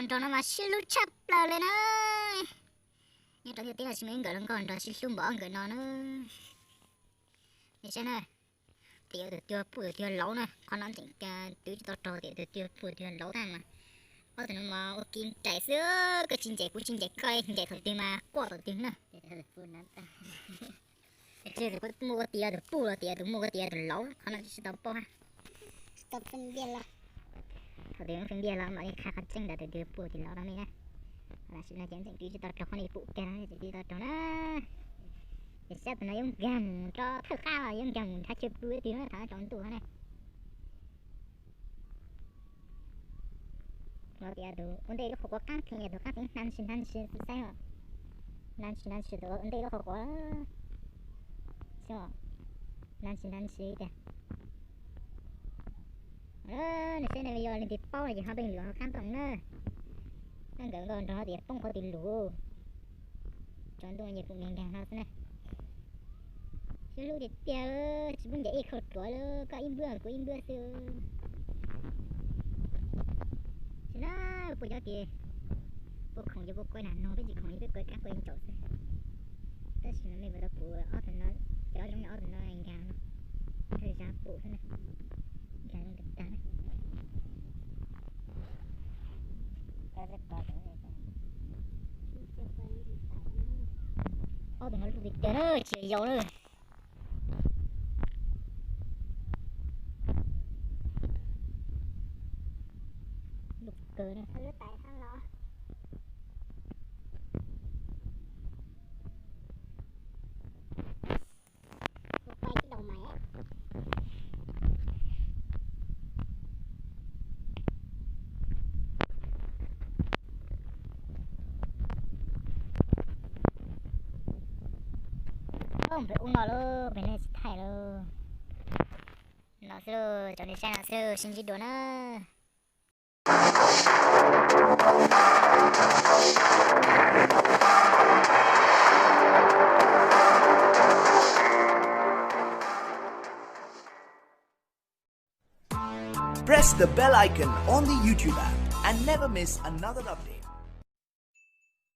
Nrog no mas sib hlub tshaj plaws li na. Nyob rau tiaj teb no tsis muaj ib nkawm hluas nkauj nrog sib hlub npaum ob nkawm no na. Nej saib na, tias tus twg puj tus twg laub na, qhov no tseem twv tsis tau raug tias tus twg puj tus twg laub tag mas. Ob tug no mas ua ke nraim xwb, koj tsis ncaim kuv tsis ncaim koj, ncaim thaum twg mas quaj thaum twg na. Tus puj muaj ua tias tus puj los tias tus muaj ua tias tus laub, qhov no tsis tau paub ha. Tsis tau feem ntiag los. Thaum twg feem ntiag los mam li qhia qhov tseeb ntawd tus twg puj tus laub rau nej na. Tam sim no ces tseem twv tsis tau raug qhov no, pum kiag no tseem twv tsis tau raug na. Ces sab tus no yuav nkag mus rau thawj qab los yuav nkag mus nrhav chaw pw twg na, thaum no tsaus ntuj na. Los tias tus ua ntej lub qhov quav qab pheej, tus qab pheej hnav ntsis hnav ntsis xwb saib os. Hnav ntsis hnav ntsis tus ua ntej lub qhov quav. Xyov, hnav ntsis hnav ntsis tiag. Nws saib nej yog leej twg paub no ces ho pheej lus hauv qab ntoos na. Nkawd nkaus nrog tias poob qhov twg lus. Tsaus ntuj ces pum nkees nkees no xwb na. Sib hlub tiag tiag, tsis pub ncaim ib khau ruam li, koj ib npwb kuv ib npwb xwb. Sim na, puas cov tias puas khoom ces puas kuav nag noog, peb tsis khoom ces peb kuav kab kuav ntsaum xwb. Tab sis no nej puas tau pum ob tug no, cov zoo ob tug no nkag no, thawj zaj pum xwb na, nkag zoo tag tag na. Ob tug no loj tiag tiag na, tsis yau na. Loj kawg na. Pem ub no lawm, pem no tsis thaij lawm. No xwb, cov nej saib no xwb, sib ntsib dua na. Press the bell icon on the YouTube app and never miss another update.